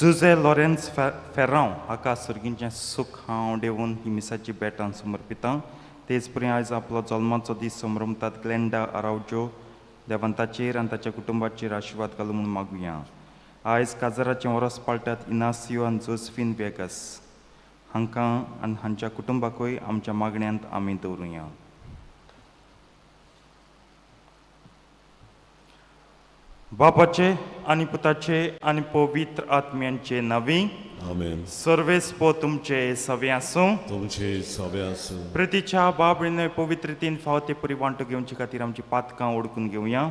Jose Lawrence Ferrao हाका सर्गींचें सूख हांव देवून ही मिसाची भेट समर्पितां. तेच परी आयज आपलो जल्माचो दीस समरमतात ग्लेंडा आरावजो देवान ताचेर आनी ताच्या कुटुंबाचेर आशिर्वाद घालूं म्हूण मागुया. आयज काजाराचें वरस पाळटात इनासियो आनी जोसफीन वेगस हांकां आनी हांच्या कुटुंबाकूय आमच्या मागण्यांत आमी दवरुया. बापाचे आनी पुताचे आनी पवित्र आत्म्यांचे नांवी. आमेन. सर्वेस्पो तुमचे सवे आसूं. तुमचे सवे आसूं. प्रितीच्या बाबळीन पवित्र रितीन फावो ते परी वांटो घेवचे खातीर आमची पातकां ओडकून घेवया.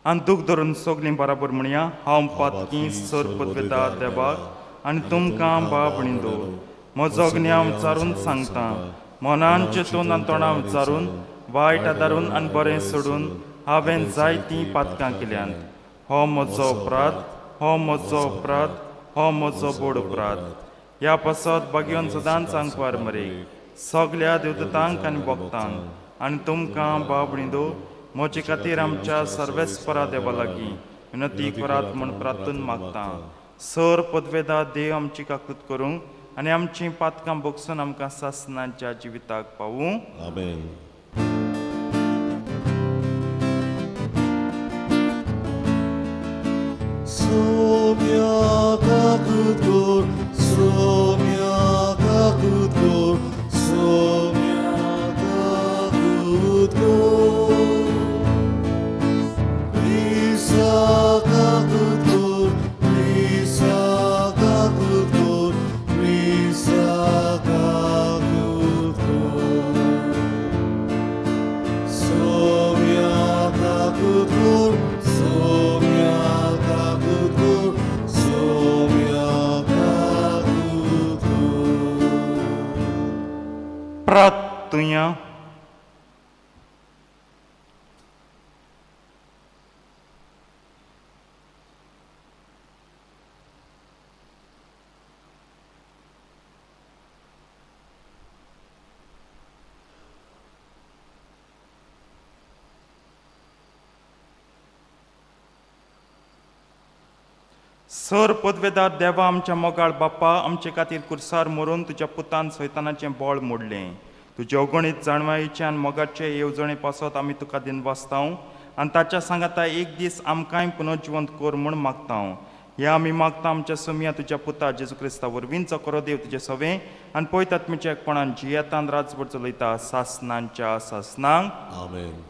आनी दूख धरून सगलीं बराबर म्हणया, हांव पातकी सर पदवेदार देवाक आनी तुमकां बाबणी दवर म्हजो ज्ञान विचारून सांगता, मनान चिंतून आनी तोंडां विचारून वायट आदारून आनी बरें सोडून हांवें जायतीं पातकां केल्यांत. हो म्हजो अपराध, हो म्हजो अपराध, हो म्हजो बोड अपराध. ह्या पासत बागेवन सदांच आंकवार मरे सगल्या देवदूतांक आनी भक्तांक आनी तुमकां बाबणी दो म्हजे खातीर आमच्या सर्वेस्परा देवा लागीं विनती करात म्हूण प्रार्थून मागता. सर पदवेदा देव आमची काकूत करूंक आनी आमचीं पातकां बोगसून आमकां सासनाच्या जिविताक पावूं. आमेन. सोम्या काकूत कर, सोम्या काकूत कर, सोम्या काकूत कर. क्रिस्ता काकूत कर, क्रिस्ता काकूत कर, क्रिस्ता काकूत कर. सोम्या काकूत कर, सोम्या काकूत कर, सोम्या काकूत कर. प्रार्थुया. सर पदवेदार देवा आमच्या मोगाळ बाप्पा, आमचे खातीर कुर्सार मरून तुज्या पुतान सैतानाचें बळ मोडलें. तुज्या अगणीत जाणवायेचे आनी मोगाचे येवजणे पासत आमी तुका दिनवासताव आनी ताच्या सांगाता एक दीस आमकांय पुनर्जिवंत कर म्हूण मागताव. ह्या आमी मागता आमच्या सोमया तुज्या पुता जेजू क्रिस्ता वरवीं, जो करो देव तुजें सवें आनी पयत आत्मीच्या एकपणान जियेतान राजभर चलयता सासनांच्या सासनांक. आमेन.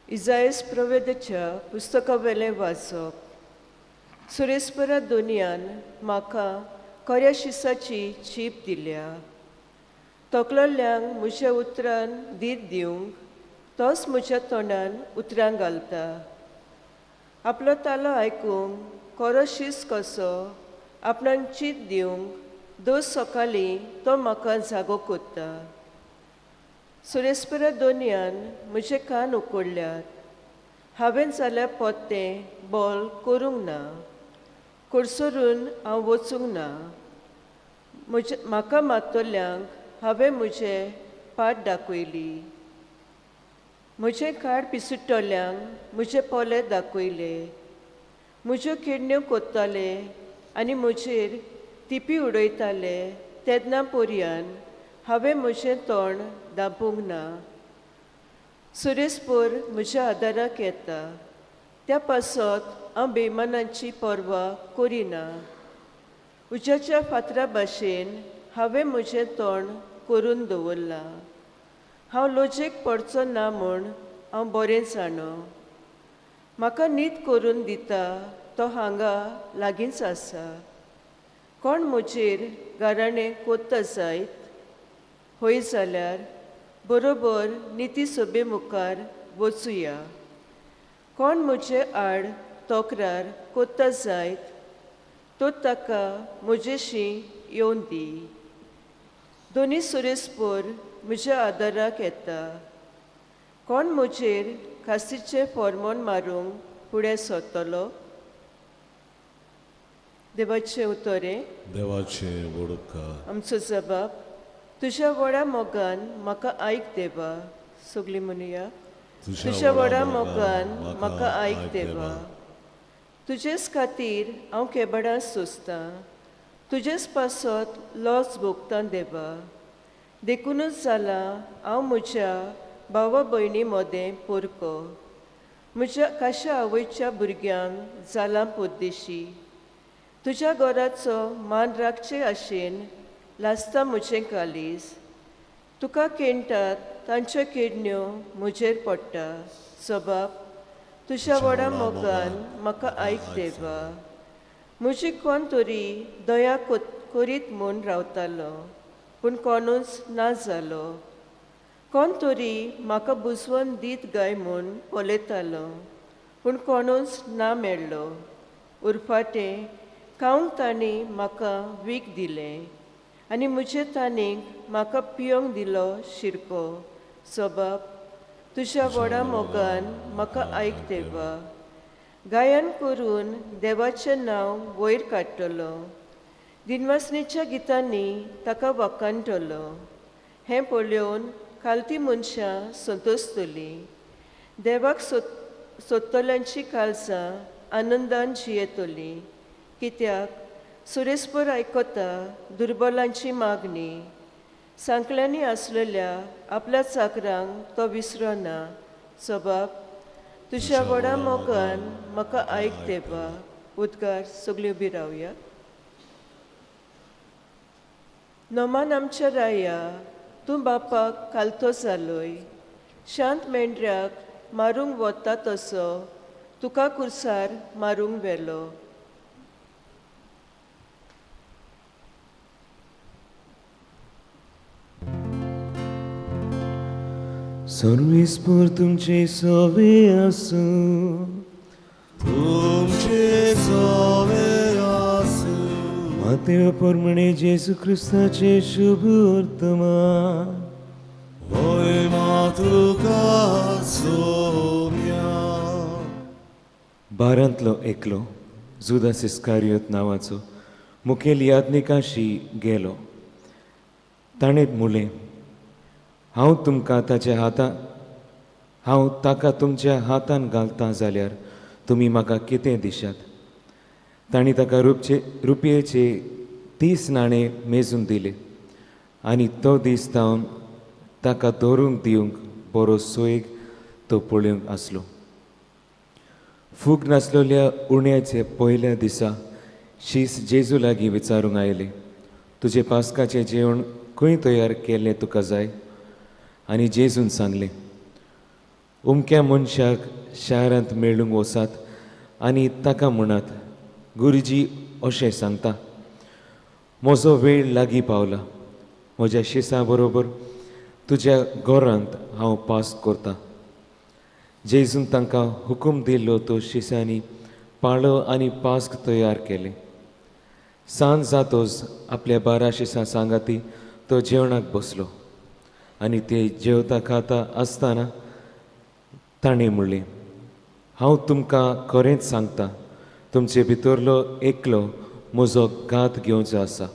इजायस प्रवेदाच्या पुस्तकावेलें वाचप. सुरेस्परा दोनयान म्हाका खऱ्या शिसाची चीप दिल्या, तकलोल्यांक म्हज्या उतरान धीर दिवंक तोच म्हज्या तोंडान उतरां घालता. आपलो तालो आयकूंक खरो शीस कसो आपणाक चीत दिवंक दर सकाळीं तो म्हाका जागो कोत्ता. सुरेस्परा दोनयान म्हजे कान उकडल्यात, हांवें जाल्यार पोत्तें बोल करूंक ना, कडसरून हांव वचूंक ना. म्हजे म्हाका मात्तल्यांक हांवें म्हजे पाट दाखयली, म्हजें काड पिसुट्टल्यांक म्हजे पोले दाखयले. म्हज्यो किडण्यो कोत्ताले आनी म्हजेर तिपी उडयताले तेन्ना पर्यान हांवें म्हजें तोंड दापूंक ना. सुरेस्पोर म्हज्या आदाराक येता, त्या पासत हांव बेमानाची पर्वा करिना. उज्याच्या फातरा भाशेन हांवें म्हजें तोंड करून दवरलां. हांव लजेक पडचो ना म्हूण हांव बरें जाणो. म्हाका न्हीद करून दिता तो हांगा लागींच आसा. कोण म्हजेर गाराणें कोत्ता जायत हय जाल्यार बरोबर निती सभे मुखार वचुया. कोण म्हजे आड तोक्रार कोत्ता जायत तो ताका म्हजेशी येवन दी. दोनी सुरेस्पोर म्हज्या आदाराक येता. कोण म्हजेर खासीचें फॉर्मोन मारूंक फुडें सरतलो? देवाचें उतोरें देवाचें व्हड उपकार. आमचो जबाब तुज्या व्हडा मोगान म्हाका आयक देवा. सगळीं म्हणुया, तुज्या व्हडा मोगान म्हाका आयक देवा. तुजेच खातीर हांव केबडां सोंसतां, तुजेच पासत लॉस भोगतां देवा. देखूनच जालां हांव म्हज्या भावा भयणी मदें पोरको, म्हज्या काश्या आवयच्या भुरग्यांक जालां परदेशी. तुज्या घराचो मान राखचे आशेन लासता म्हजें कालीस, तुका केणटात तांच्यो किडण्यो म्हजेर पडटा. सबाब तुज्या व्हडा मोगान म्हाका आयक देवा. म्हजी कोण तरी दया करीत म्हूण रावतालो, पूण कोणूच ना जालो. कोण तरी म्हाका बुजवण दीत गाय म्हूण पळयतालो, पूण कोणूच ना मेळ्ळो. उरफाटें खावंक तांणी म्हाका वीख दिलें आनी म्हजे ताणीक म्हाका पियोंक दिलो शिरको. सबाब तुज्या व्हडा मोगान म्हाका आयक देवा. गायन करून देवाचें नांव वयर काडटलो, दिनवासणेच्या गितांनी ताका वखाणटलो. हें पळोवन खालती मनशां संतोसतलीं, देवाक सोदतल्यांची काळजां आनंदान जियेतलीं. कित्याक सुरेस्पर आयकता दुर्बलांची मागणी, सांकळ्यांनी आसलेल्या आपल्या चाकरांक तो विसरना. सबाब तुज्या व्हडा मोगान म्हाका आयक देवा. उदकार सगळीं उबी रावया. नोमान आमच्या राया, तूं बापाक कालतो जालोय, शांत मेंढऱ्याक मारूंक वता तसो तुका कुर्सार मारूंक व्हेलो. सर्वेस्पर तुमचे सवे आसूं. तुमचे सवे आसूं. मातेव परमणे जेजू क्रिस्ताचे शुभ वर्तमान. होय मातुका सोम्या. बारांतलो एकलो जुदास इस्कारियोत नांवाचो मुखेल याज्ञिकाशी गेलो. ताणें म्हणलें, हांव तुमकां ताच्या हातान हांव ताका तुमच्या हातान घालता जाल्यार तुमी म्हाका कितें दिशात? तांणी ताका रुपयेचे 30 नाणे मेजून दिले आनी तो दीस तावन ताका धरूंक दिवंक बरो सोयीक तो पळोवंक आसलो. फूग नासलेल्या उण्याचे पयल्या दिसा शीस जेजू लागीं विचारूंक आयले, तुजें पास्काचें जेवण खंय तयार केल्लें तुका जाय? आनी जेजून सांगलें, उमक्या मनशाक शारांत मेळूंक वचात आनी ताका म्हणात, गुरुजी अशें सांगता, म्हजो वेळ लागीं पावला, म्हज्या शिसां बरोबर तुज्या घरांत हांव पास करतां. जेजून तांकां हुकूम दिल्लो तो शिसांनी पाळो आनी पास्क तयार केलें. सांज जातोच आपल्या 12 शिसां सांगाती तो जेवणाक बसलो आनी ते जेवता खाता आसतना ताणें म्हणलें, हांव तुमकां खरेंच सांगता, तुमचे भितरलो एकलो म्हजो घात घेवचो आसा.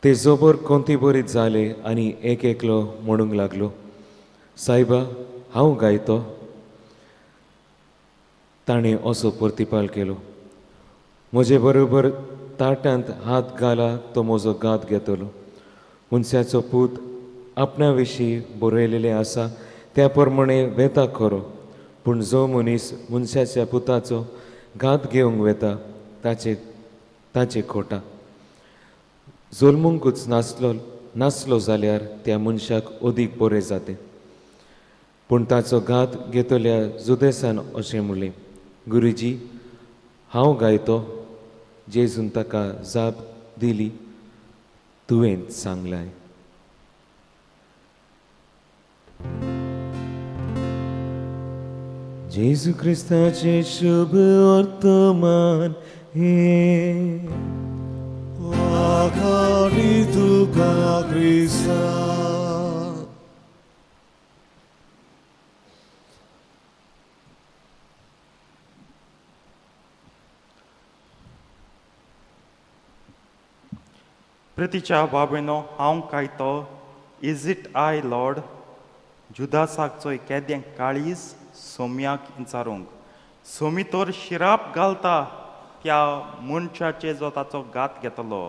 ते जोबर कोंती बरीत जाले आनी एक एकलो म्हणूंक लागलो, सायबा हांव गायतो. ताणें असो प्रतिपाल केलो, म्हजे बरोबर ताटांत हात घाला तो म्हजो घात घेतलो. मनशाचो पूत आपणा विशीं बरयलेलें आसा त्या प्रमाणे वेता खरो, पूण जो मनीस मनशाच्या पुताचो घात घेवंक वेता ताचे खोटा. जल्मूंकूच नासलो जाल्यार त्या मनशाक अदीक बरें जातें. पूण ताचो घात घेतल्या जुदेसान अशें म्हणलें, गुरुजी हांव गायतो. जेजून ताका जाप दिली, तुवें सांगलाय. जेजू क्रिस्ताचे शुभ वर्तमान हे. वाखाणी तुका क्रिस्ता. प्रितीच्या बाबेनो, हांव कायतो, is it I Lord? जुदासाक चोय केदें काळीज सोम्याक इंचारूंक. सोमी तर शिराप घालता त्या मनशाचे जो ताचो घात घेतलो,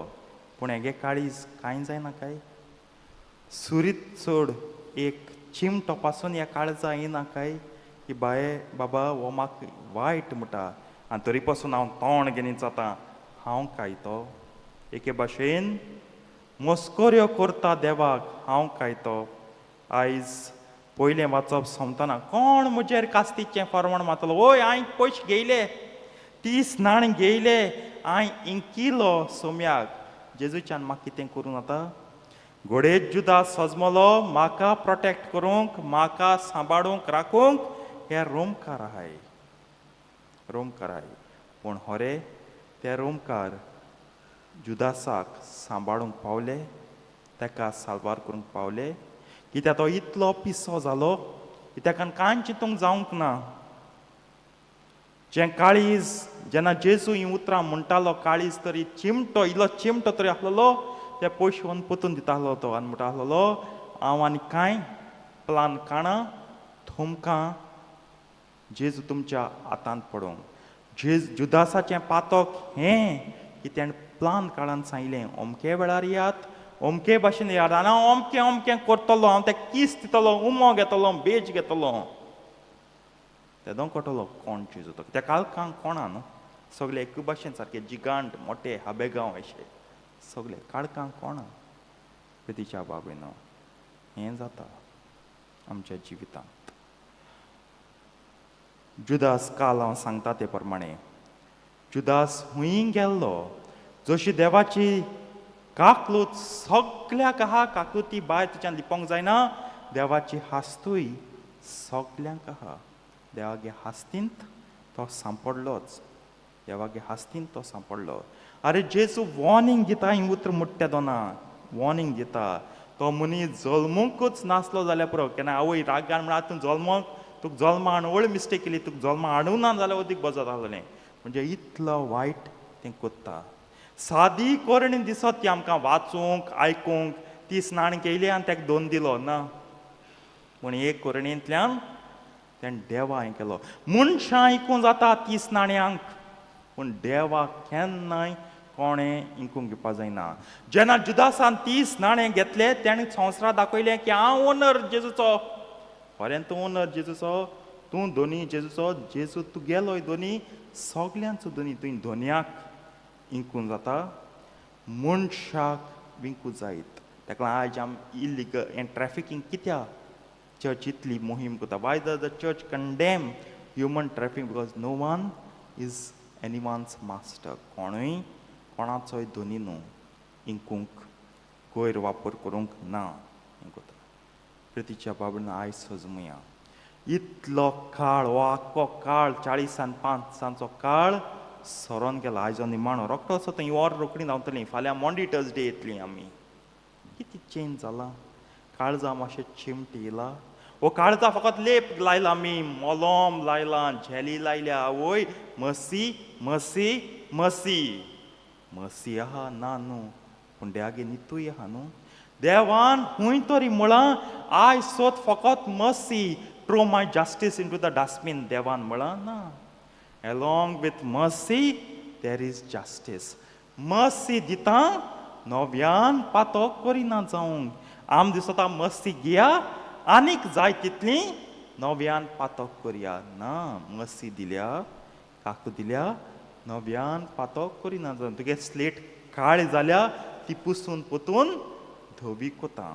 पूण हेगे काळीज कांय जायना काय? सुरीत चड एक चिमटो पासून ह्या काळजा येना काय की बाये बाबा हो म्हाका वायट म्हणटा, आनी तरी पासून हांव तोंड घेनी जाता. हांव कायतो एके भाशेन मस्कऱ्यो करता देवाक. हांव कायतो. आयज पयलें वाचप सोंपतना कोण म्हजेर कास्तीचें फरवण मारतलो? वय, हांवें पयशे घेयले, 30 नाणें घेयले, हांवें इंकिलो सोम्याक. जेजूच्यान म्हाका कितें करूं जाता? घोडे जुदास सजमलो म्हाका प्रोटेक्ट करूंक, म्हाका सांबाळूंक, राखूंक हे रोमकार आहाय, रोमकार आहाय. पूण होरे ते रोमकार जुदासाक सांबाळूंक पावले, ताका साल्वार करूंक पावले? कित्याक तो इतलो पिसो जालो की ताका कांय चिंतूंक जावंक ना. जें काळीज जेन्ना जेजू हीं उतरां म्हणटालो, काळीज तरी चिमटो, इल्लो चिमटो तरी आसलेलो, ते पयशे व्हरून पोतून दितालो तो आनी म्हणटा आसलेलो, हांव आनी कांय प्लान काणा, तुमकां जेजू तुमच्या हातांत पडोवंक. जेज जुदासाचें पातक हें की तेणें प्लान काळान सांगलें, अमके वेळार यात, अमके भाशेन यात आनी हांव अमकें अमकें करतलो, हांव ते कीस दितलो, उमो घेतलो, बेज घेतलो. तेदो कळटलो कोण जेजू तो. त्या काळखांक कोणा न्हू, सगळे एक भाशेन सारके जिगांट मोटे हाबेगांव अशे सगळे काळखांक कोणा. प्रितीच्या बाबेनो, हें जाता आमच्या जिवितांत. जुदास काल हांव सांगता ते प्रमाणे जुदास हुंय गेल्लो. जशी देवाची काकलूत सगल्याक आहा, काकलुती भायर तिच्यान लिपोंक जायना, देवाची हास्तूय सगल्यांक आहा. देवागे हास्तींत तो सांपडलोच, देवागे हास्तींत तो सांपडलो. आरे, जेजू वॉर्निंग दिता. ही उतर मुट्ट्या दोना वॉर्निंग दिता. तो मनीस जल्मूंकच नासलो जाल्यार पुरो. केन्ना आवय रागान म्हणा, तूं जल्मोंक, तुका जल्मा हाडून व्हडली मिस्टेक केली, तुका जल्मा हाडूंक ना जाल्यार अदीक बरो जातालें. म्हणजे इतलो वायट तें कोत्ता. सादी करणी दिसत ती आमकां वाचूंक आयकूंक, 30 नाणें केली आनी ताका दोन दिलो ना. पूण एक करणेंतल्यान तेणें देवा हें केलो. मनशां आयकूंक जाता 30 नाण्यांक, पूण देवाक केन्नाय कोणें इंकूंक घेवपा जायना. जेन्ना जुदासान 30 नाणें घेतले, तेणें संवसाराक दाखयलें की हांव ओनर जेजूचो. खरें तूं ओनर जेजूचो, तूं दोनी जेजूचो, जेजू तुगेलोय दोनी, सगल्यांचो दोनी. तुवें दोनयाक इंकूंक जाता, मनशाक विंकू जायत. ताका लागून आयज आमी इलिगल हें ट्रॅफिकींग कित्याक चर्च इतली मोहीम करता? Why does the church condemn human trafficking? Because no one is anyone's master. कोणूय कोणाचोय दोनी न्हू, इंकूंक गैर वापर करूंक ना हें करता. प्रितीच्या बाबडीन, आयज सजमुया. इतलो काळ, हो आख्खो काळ, 45 आनी 5 दिसांचो काळ सरोन गेला. आयज हो निमाणो रोखडो असो थंय वर रोखडी धांवतली. फाल्यां मॉन्डी टर्सडे येतली. आमी कितें चेंज जाला? काळजा मातशें चिमट येयला. हो काळजा फकत लेप लायला, आमी मोलोम लायला, झेली लायल्या. आवय, मसी मसी मसी मसी आहा ना न्हू, पूण देवागे नितूय आहा न्हू. देवान खूंय तरी म्हळां, I सोद फकत mercy, throw my justice into the dustbin, देवान म्हळां ना. Along with mercy there is justice. Mercy दिता, नव्यान पातक करिना जावंक. आम दिसता मर्सी घेया, आनीक जाय तितली नव्यान पातक करया. ना, मर्सी दिल्या, काकू दिल्या, नव्यान पातक करिना जावन. तुगे स्लेट काळी जाल्या, ती पुसून पोतून धवी कोता.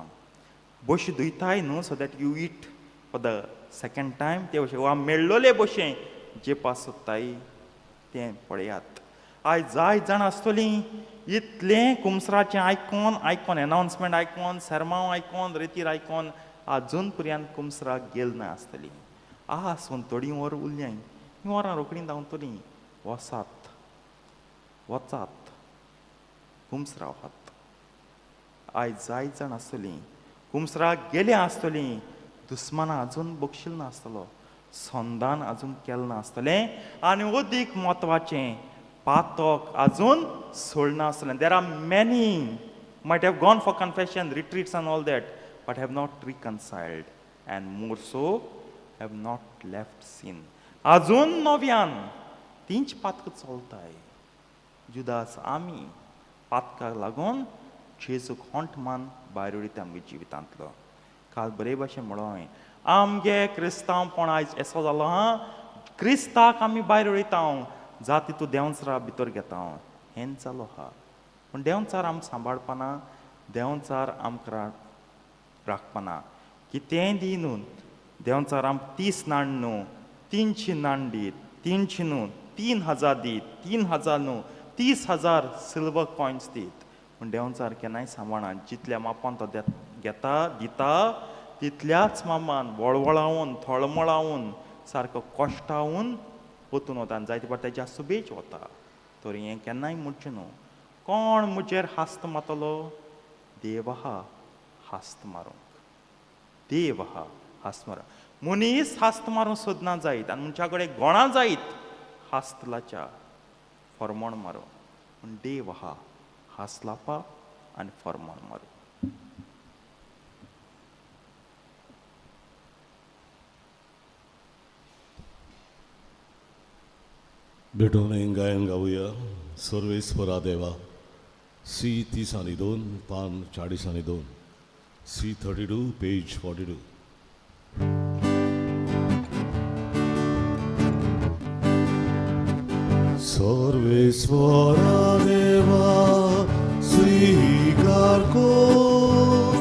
बशी धुयताय न्हू, so that you eat for the second time, ते भशेन वा मेळ्ळोले भशेन जेपा सोदताय तें पळयात. आयज जायत जाणां आसतलीं, इतलें कुमसराचें आयकोन आयकोन, एनावन्समेंट आयकोन, सेरमांव आयकोन, रेतीर आयकोन, आजून पर्यंत कुमसराक गेल ना आसतली. आसून थोडीं वरां उरल्याय, हीं वरां रोखडीं धांवतलीं. वसात, वचात, कुमसरा वहात. आयज जायत जाण आसतलीं कुमसराक गेल्या आसतलीं, दुस्माना अजून बक्षील नासतलो, संदान अजून केलें नासतलें आनी अदीक म्हत्वाचें पातक अजून सोडना आसतलें. There are many. Might have gone for confession, retreats and all that, but have not reconciled, and more so have not left sin. अजून नव्यान तींच पातकां चलताय. जुदास आमी पातकाक लागून जेजूक होंट मान भायर उडयता आमगे जिवितांतलो. काल बरे भाशेन म्हणलो हांवें, आमगे क्रिस्तांवपण आयज एसो जालो हा, क्रिस्ताक आमी भायर उडयता, जाती तूं देंवचारा भितर घेता, हेंच जालो आहा. पूण देंवचार आमकां सांबाळपाना, देंवचार आमकां राखपाना. कितेंय दी न्हू देंवचार आमकां 30 नाण न्हू 300 नाण दीत, 300 न्हू 3000 दीत, 3000 न्हू 30,000 सिल्वर कॉयन्स दीत, पूण देंवचार केन्नाय सांबाळना. जितल्या मापान तो घेता दिता तितल्याच मामान वळवळावन थळमळावन सारको कश्टावन वतून वता आनी जायते फावट तेज्या सुबेज वता. तर हें केन्नाय म्हणचें न्हू कोण म्हजेर हास्त मारतलो, देव आहा हास्त मारूंक, देव आहा हास्त मारूंक. मनीस हास्त मारूंक सोदना जायत आनी मनशा कडेन गोणा जायत हास्त लाच्या फॉर्मोण मारूंक, पूण देव आहा हास लावपा आनी फॉर्मोण मारूंक. भेटून गायन गावया सर्वेस्परा देवा. सी 32, पान 42, सी 32, पेज 42. सर्वेस्वरा देवा स्वीकार कर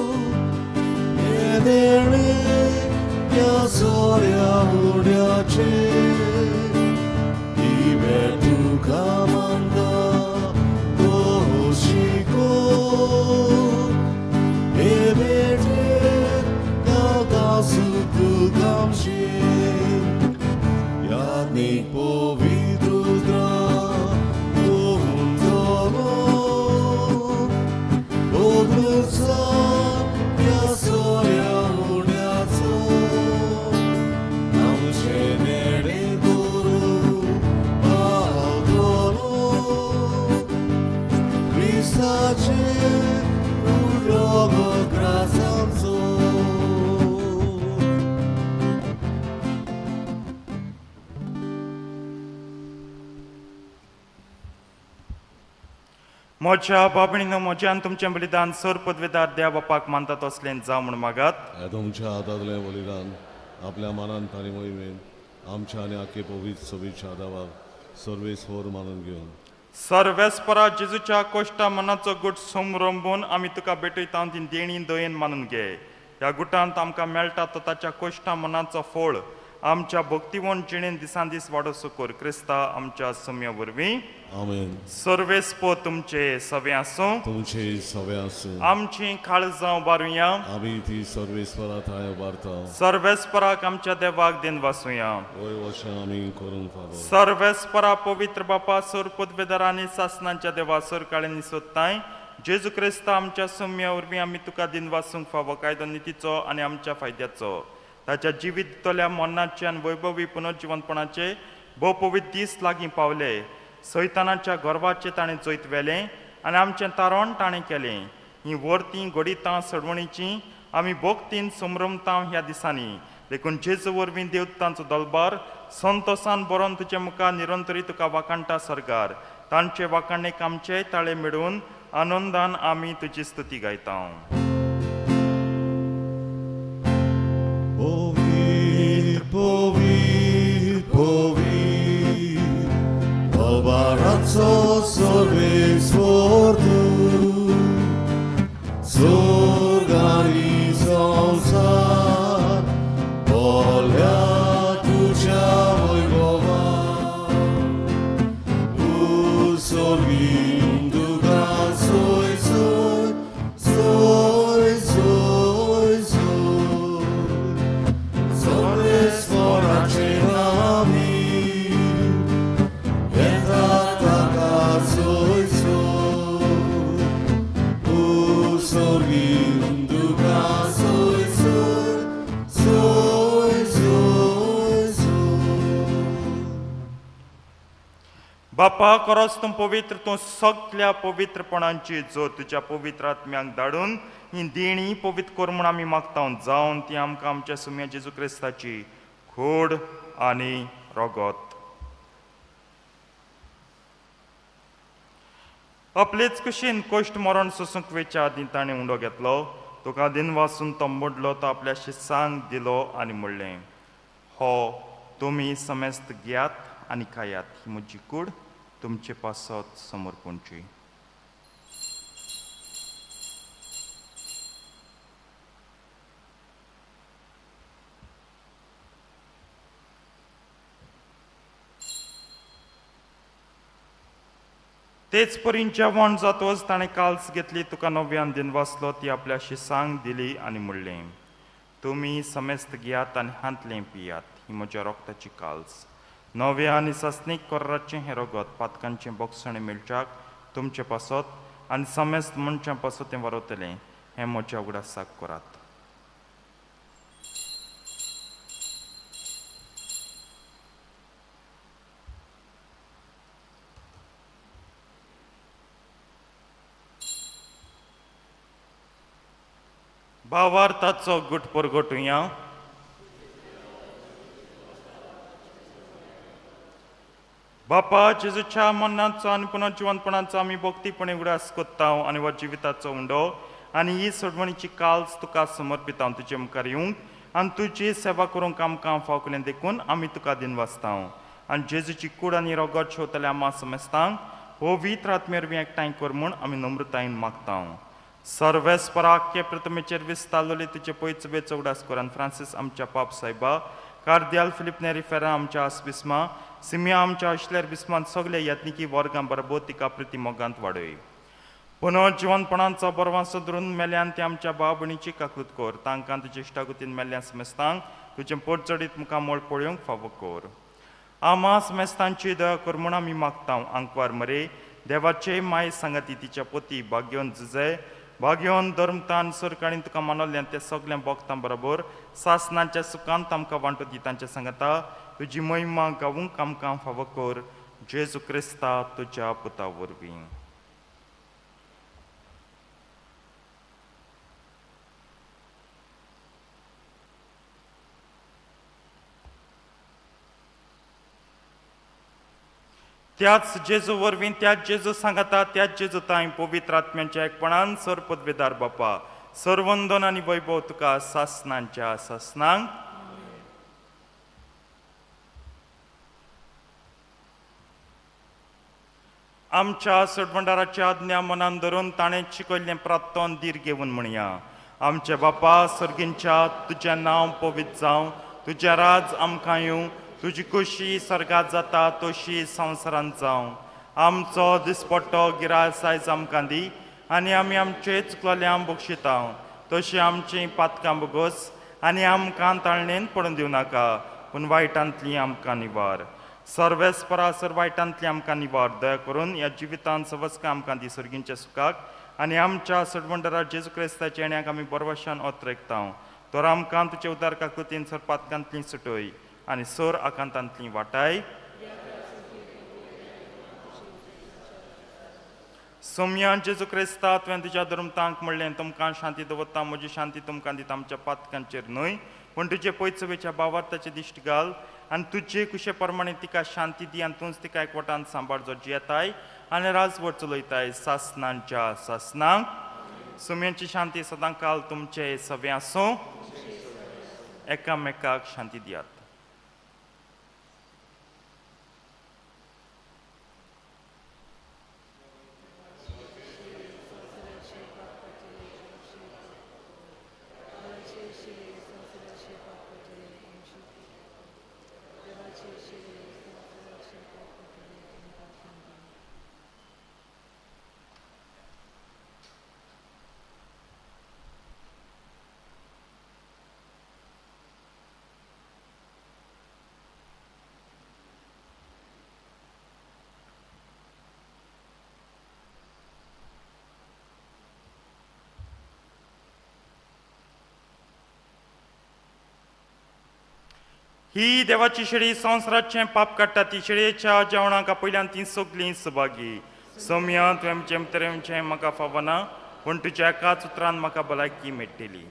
हे देणे ह्या सोऱ्या उड्याचे, ही भेट तुका मानता तशी कर, हे भेटेक घालता सुख तुका याज्ञिक पवित्र ह्या सोऱ्या उड्याचो आमचे नेणे करू पावतलो क्रिस्ताचे उडलो ग्रासांचो. म्हज्या बाबणीनो, म्हज्या आनी तुमचें बलिदान सर पदवेदार देव बापाक मानता तसलें जावं म्हूण मागात. ह्या तुमच्या हातांतलें बलिदान आपल्या मनान ताणी मोहिमेन आमच्या आनी आखे पवित्र सोबीच्या आदावाक सर्वेस्वर मानून घेवन सर्वेस्परा जेजूच्या कोश्टा मनाचो गुट समरंबून आमी तुका भेटयता ती देणी दयेन मानून घे. ह्या गुटांत आमकां मेळटा तो ताच्या कोश्टा मनाचो फळ आमच्या भक्तिवंत जिणेन दिसान दीस वाडोवचो कर क्रिस्ता आमच्या सम्या वरवीं. आमेन. सर्वेस्पो तुमचे सवे आसूं. तुमचे सवे आसूं. आमची काळजां उबारुया. आमी ती सर्वेस्वरा थंय उबारता. सर्वेस्पराक आमच्या देवाक दिन वासुया. वय वशें आमी करूंक फावो. सर्वेस्परा पवित्र बापा सोर पदवेदार आनी सासनांच्या देवा सोर काळ्यांनी सोदताय जेजू क्रिस्ता आमच्या सम्या वरवीं आमी तुका दिन वासूंक फावो कायदो नितीचो आनी आमच्या फायद्याचो ताच्या जिवीत दितल्या मरणाचे आनी वैभवी पुनर्जिवनपणाचे भोव पवित्र दीस लागीं पावले. सैतानाच्या गर्वाचें ताणें जैत व्हेलें आनी आमचें तारण ताणें केलें. हीं वर्तीं घडितां सडवणीचीं आमी भोगतीन समरमता ह्या दिसांनी. देखून जेजू वरवीं देव तांचो दलबार संतोसान बरोवन तुजे मुखार निरंतरी तुका वाखाणटा सरकार तांचे वाखाणेक आमचे ताळे मेळून आनंदान आमी तुजी स्तुती गायता. पवित्र पवित्र पवित्र दलबाराचो सर्वेस्वर तूं, स्वर्ग आनी संवसार भरल्या तुज्या वैभवान. तूं सर्गीन तुका सोय सोय सोय सोय सोय सर्वेस्वराचे नामी येता ताका सोय सोय. तूं सर्गीन बापा खरोच तूं पवित्र, तूं सगल्या पवित्रपणांची जो तुज्या पवित्र आत्म्यांक धाडून ही देणी पवित्र कर म्हूण आमी मागता, जावन ती आमकां आमच्या सुम्या जेजू क्रिस्ताची खोड आनी रगत. आपलेच कुशीन कश्ट मरण सोसूंक वेच्या आदीं ताणें उंडो घेतलो, तुका दिनवासून तो मोडलो, तो आपल्या शिसांक दिलो आनी म्हणलें, हो तुमी समेस्त घेयात आनी खायात, ही म्हजी कूड तुमचे पासत समर्पणची. तेच परीन जेवण जातच ताणें काल्स घेतली, तुका नव्यान दिनवासलो, ती आपल्या शिसांक दिली आनी म्हणलें, तुमी समेस्त घेयात आनी हांतलें पियात, ही म्हज्या रगताची काल्स, नव्या आनी सासणीक कोर्राचें हें रगत पातकांचें बोगसणें मेळच्याक तुमचे पासत आनी समेस्त मनशां पासत तें वरवतलें, हें म्हज्या उगडासाक करात. भावार्थाचो गुट परगटुया. बापा जेजूच्या मरणाचो आनी पुनर्जिवनपणाचो आमी भक्तीपणे उगडास कोत्ता आनी हो जिविताचो उंडो आनी ही सोडवणीची काल्स तुका समर्पिता, तुजे मुखार येवंक आनी तुजी सेवा करूंक आमकां फाव केलें देखून आमी तुका दिनवासता. आनी जेजूची कूड आनी रगत शेवतल्या आमा समेस्तांक पवित्र आत्मे वरवीं एकठांय कर म्हूण आमी नम्रतायेन मागता. सर्वेस्पराक्य प्रथमेचेर विस्तारलोली तुजे पयचबेचो उगडास कर आनी फ्रांसीस आमच्या पाप सायबा, कार्दियाल फिलीप नेरी फेरा आमच्या आसबिस्मा, सिमिया आमच्या अश्लेर बिस्मान सगल्या यात्निकी वर्गां बरोबर तिका प्रिती मोगांत वाडय. पुनर्जिवनपणांचो बरवासो धरून मेल्यान ते आमच्या भाव भयणीची काकूत कर, तांकां तुजे इश्टागतीन मेल्ल्या समेस्तांक तुजें पोट चडीत मुखामळ पळोवंक फावो कर. आमा समेस्तांची दया कर म्हूण आमी मागता. आंकवार मरे देवाचे माय सांगाती तिच्या पोती भाग्योन जुजे भाग्योन धर्मतान सरकारीन तुका मानवल्यान ते सगळ्या भोगतां बरोबर सासनाच्या सुखांत आमकां वांटो दी, तांच्या सांगाता तुजी महिमा गावूंक आमकां फावो कर, जेजू क्रिस्ता तुज्या पुता वरवीं. त्याच जेजू वरवीं, त्याच जेजू सांगाता, त्याच जेजू तांय पवित्र आत्म्यांच्या एकपणान सर पदवेदार बापा सर्वंदन आनी वैभव तुका सासनांच्या सासनांक. आमच्या सोडवणदाराच्या आज्ञा मनान धरून ताणें शिकयल्लें प्रार्थन धीर घेवन म्हणया. आमच्या बापा सर्गींच्या, तुजें नांव पवित्र जावं, तुजें राज आमकां येवं, तुजी खोशी सर्गात जाता तशी संवसारांत जावं. आमचो दिसपट्टो गिरास आयज आमकां दी आनी आमी आमचे चुकलेल्यांक बक्षिता तशी आमची पातकां बोगस आनी आमकां ताळणेन पडून दिवं नाका, पूण वायटांतली आमकां निवार. सर्वेस्परा सर वायटांतली आमकां निवार. दया करून ह्या जिवितांत सवस्कां आमकां दी सर्गींच्या सुखाक आनी आमच्या सडवंडरा जेजू क्रिस्ताच्या येण्याक आमी बरवशान ओतरेकता. तर आमकां तुजे उदार काकुतीन सर पातकांतली सुटय आनी सोर आकांतांतली वाटाय. सोम्या जेजू क्रिस्ता, तुवें तुज्या धर्मतांक म्हणलें, तुमकां शांती दवरता, म्हजी शांती तुमकां दिता, आमच्या पातकांचेर न्हय पूण तुजे पयचवेच्या भावार्थाचे दिश्ट घाल आनी तुजे कुशे प्रमाणे तिका शांती दी आनी तूंच तिका एकवटान सांबाळ, जो जियेताय आनी राजवट चलयताय सासनांच्या सासनांक. सोम्यांची शांती सदां काल तुमचे सगळें आसूं. एकामेकाक शांती दियात. ही देवाची शेळी संवसाराचें पाप काडटा ती शेळयेच्या जेवणाक आपयल्यान ती सगलीं सभागी. सोम्या, तुवें जेम तरेचें म्हाका फावना, पूण तुज्या एकाच उतरान म्हाका भलायकी मेळटली.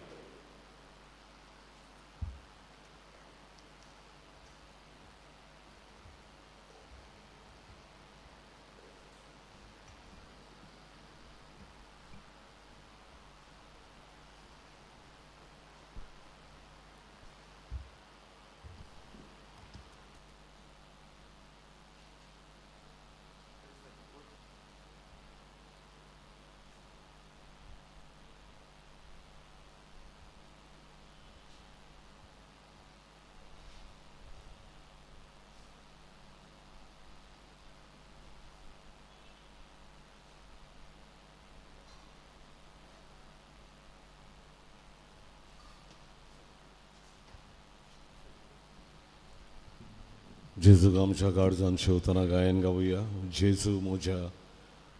जेजूक आमच्या काळजान शेवतना गायन गावया. जेजू मोज्या,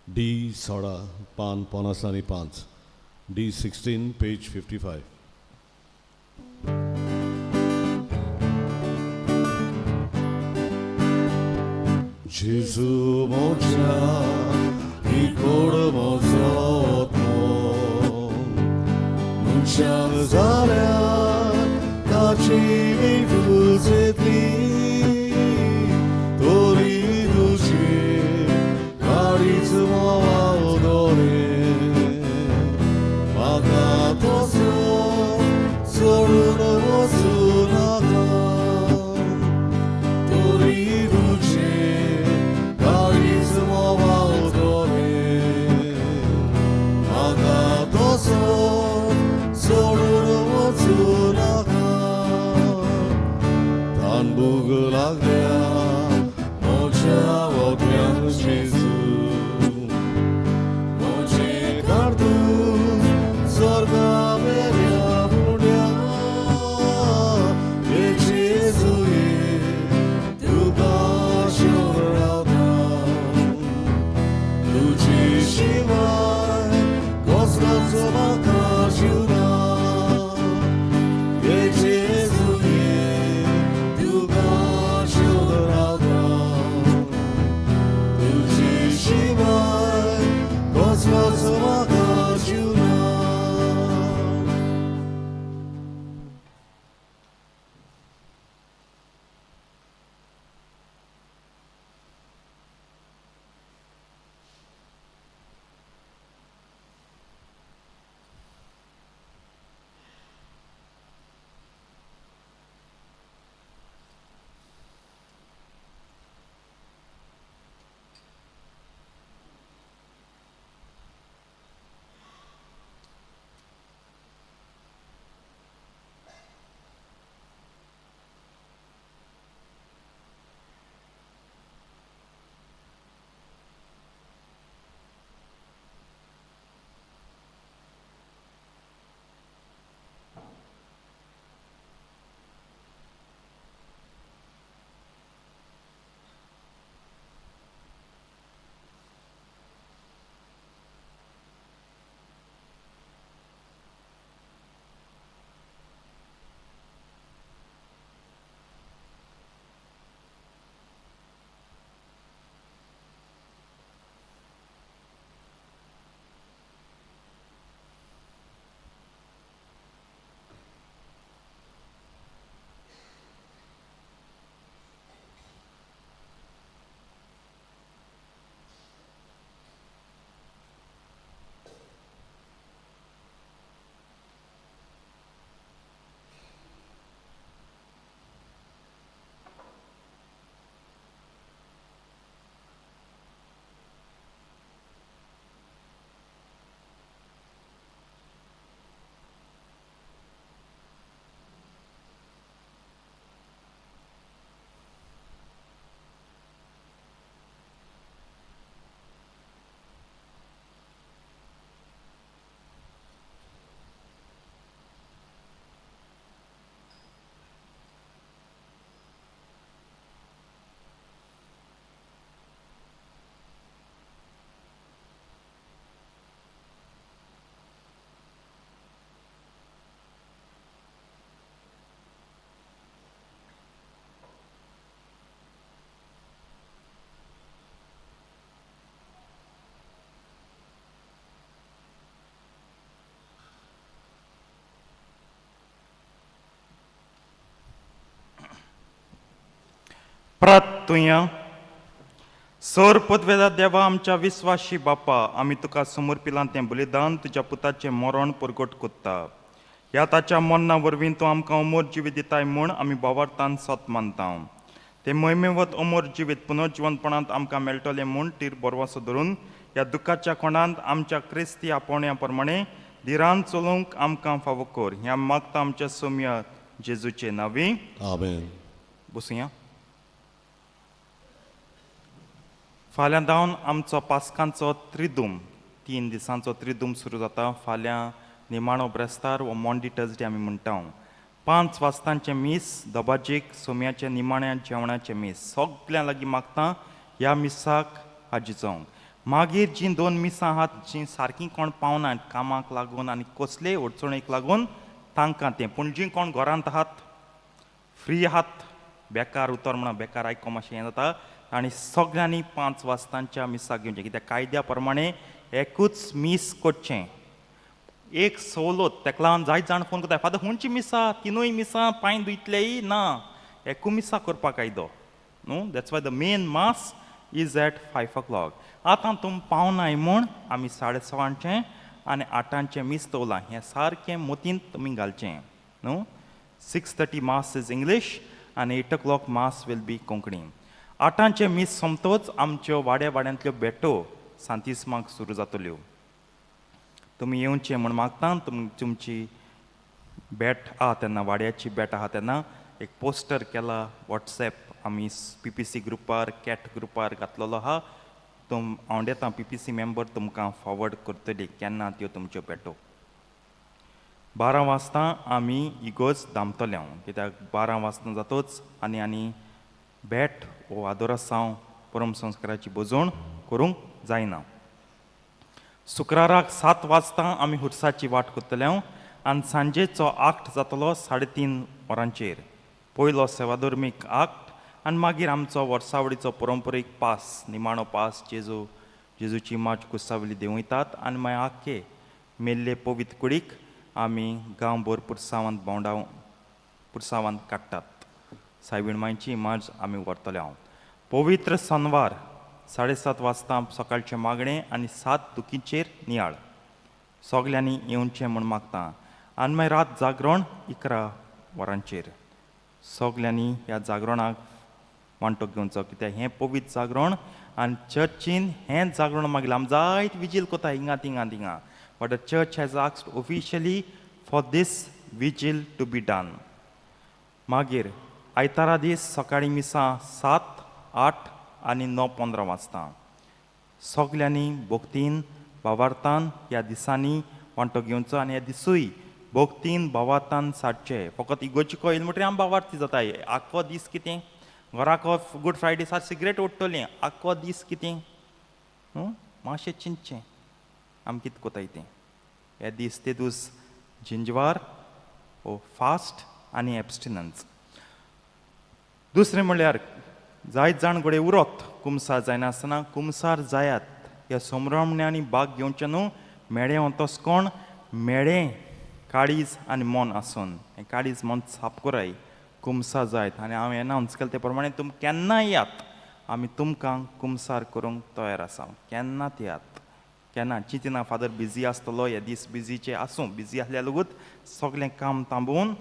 डी 16 पान 55, डी 16 पेज 55. जेजू मोज्या ही कोड म्हजो आत्मो, मनशान जाल्यार ताची विटूच येतली, तरी तुजी काळीज म्होंवा दोरे, म्हाका तसो सोडून वचूं नाका, तरी तुजें काळीज म्होंवा दोरे. प्रार्थुया. सर पदवेदा देवा, आमच्या विस्वाशी बापा, आमी तुका समर्पिलां तें बलिदान तुज्या पुताचें मरण परगट कोत्ता. ह्या ताच्या मरणा वरवीं तूं आमकां अमर जिवीत दिताय म्हूण आमी भावार्थान सत मानता. तें महिमेवत अमर जिवीत पुनर्जिवनपणांत आमकां मेळटलें म्हूण तीर बरवासो धरून ह्या दुख्खाच्या कोणांत आमच्या क्रिस्ती आपोवण्या प्रमाणे धिरान चलोवंक आमकां फावो कर. ह्या मागता आमच्या सोम्या जेजूचे नांवी. आमेन. बसुया. फाल्यां धावन आमचो पास्कांचो त्रिदूम, 3 दिसांचो त्रिदूम सुरू जाता. फाल्यां निमाणो ब्रेस्तार वो मॉन्डी टर्सडे आमी म्हणटा. 5 वाजतांचें मीस, दबाजीक सोम्याचें निमाण्या जेवणाचें मीस. सगल्यां लागीं मागता ह्या मिसाक हाजीर जावंक. मागीर जीं 2 मिसां आहात जीं सारकीं कोण पावनात कामाक लागून आनी कसलेय अडचणीक लागून तांकां तें, पूण जीं कोण घरांत आहात, फ्री आहात, बेकार उतर म्हणा बेकार आयको मातशें हें जाता, आनी सगळ्यांनी 5 वाजतांच्या मिसाक घेवचें. कित्याक कायद्या प्रमाणे एकूच मीस करचें, एक सवलत. तेका लागून जायत जाण फोन करता, फादर खंयची मिसां, 3 मिसां पांय धुयतलेय ना, एकू मिसां करपाक कायदो न्हू. That's why the main mass is at 5 o'clock. आतां तुम पावनाय म्हूण आमी 6:30 आनी 8 मीस दवरलां. हें सारकें मतींत तुमी घालचें न्हू. 6:30 mass is English आनी 8 o'clock mass will be Konkani. 8 मीस सोमतोच आमच्यो वाड्या वाड्यांतल्यो भेटो सांतिस्माक सुरू जातल्यो. तुमी येवचें म्हूण मागता. तुमची भेट आहा तेन्ना, वाड्याची भेट आहा तेन्ना एक पोस्टर केला वॉट्सएप आमी पी पी सी ग्रुपार, कॅट ग्रुपार घातलेलो आहा. तुम हांव येता पी पी सी मेंबर तुमकां फॉवर्ड करतली केन्ना त्यो तुमच्यो भेटो. 12 वाजता आमी इगोर्ज दामतले हांव, कित्याक 12 वाजता जातोच आनी आनी भेट वो आदोरासांव परम संस्काराची भोजवण करूंक जायना. शुक्राराक 7 वाजता आमी हुरसाची वाट करतले हांव आनी सांजेचो आक्ट जातलो 3:30 वरांचेर, पयलो सेवाधर्मीक आक्ट आनी मागीर आमचो वर्सावळीचो परंपरीक पास, निमाणो पास, जेजूची माच कुसावली देंवयतात आनी मागीर आख्खे मेल्ले पवित्र कुडीक आमी गांवभर पुरसावांत भोंवडाव पुरसावांत काडटात. सायबीण मांयची इमाज आमी व्हरतले हांव. पवित्र सनवार 7:30 वाजता सकाळचें मागणें आनी 7 दुखीचेर नियाळ. सगल्यांनी येवचें म्हूण मागता. आनी मागीर रात जागरण 11 वरांचेर. सगल्यांनी ह्या जागरणाक वांटो घेवचो, कित्याक हें पवित्र जागरण आनी चर्चीन हें जागरण मागीर आमी जायत विजील कोता हिंगा थिंगा थिंगा, but the church has asked officially for this vigil to be done. मागीर आयतारा दीस सकाळीं मिसां 7, 8 आनी 9:15 वाजता. सगल्यांनी भक्तीन भावार्थान ह्या दिसांनी वांटो घेवचो आनी ह्या दिसूय भक्तीन भावार्थान सारचे. फकत इगोर्जी येयल म्हणटरीर आमी भावार्थी जाताय. आख्खो दीस कितें घराक गुड फ्रायडे सार सिगरेट ओडटलीं, आख्खो दीस कितें न्हू. मातशें चिंतचें आमी कितें कोताय तें. हे दीस ते दीस जिंजवार ओ फास्ट आनी एबस्टिनन्स. दुसरें म्हणल्यार जायत जाण घडये उरत कुमसार जायनासतना, कुमसार जायात. ह्या संभ्रमण्यांनी भाग घेवचें न्हू. मेळें वतस कोण मेळें काळीज आनी मन आसून हें काळीज मन साफ कराय, कुमसार जायत. आनी हांव एनावन्स केलें ते प्रमाणे तुम केन्ना येयात, आमी तुमकां कुमसार करूंक तयार आसा. केन्नात येयात, केन्ना चिंतिना फादर बिजी आसतलो, हे दीस बिजीचे आसूं, बिजी आसल्यार लेगूत सगळें काम थांबोवन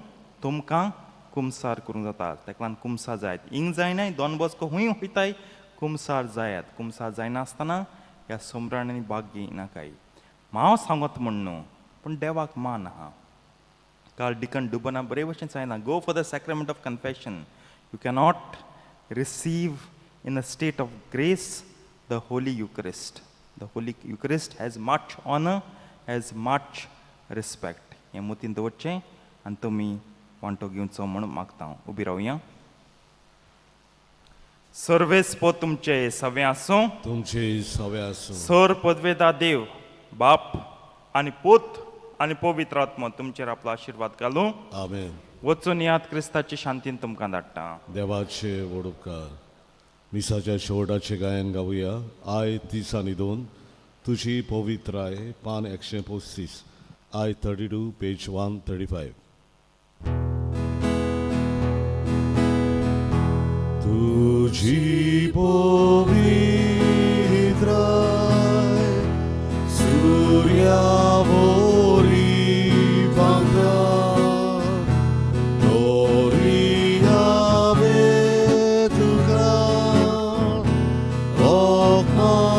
तुमकां कुमसार करूंक जाता. ताका लागून कुमसार जायत. हिंग जायनाय दोन बसको खूंय वयताय, कुमसार जायात. कुमसार जायनासतना ह्या संभ्रांनी भाग घेयनाकाय. हांव सांगत म्हण न्हू, पूण देवाक मान आहा. काल डिकन डुबना बरे भशेन सांगना, go for the sacrament of confession. You cannot receive in a state of grace the Holi Eucharist. The Holi Eucharist has much honour, has much respect. हें मतीन दवरचें आनी तुमी वांटो घेवचो म्हूण मागता हांव. उबी रावया. सर्वेस्पोर तुमचे सवें आसूं. तुमचे सवे आसूं. सर पदवेदा देव बाप आनी पूत आनी पवित्र आत्मो तुमचेर आपलो आशिर्वाद घालूं. आमेन. वचून यात, क्रिस्ताची शांतीन तुमकां धाडटा. देवाचे व्हड उपकार. मिसाच्या शेवटाचे गायन गावया. I 32, तुजी पवित्राय, पान 135. I 32, page 135. तुजी तुजी पवित्राय सुर्या वरी फांका तोरी हांवें तुका लोकमान्य.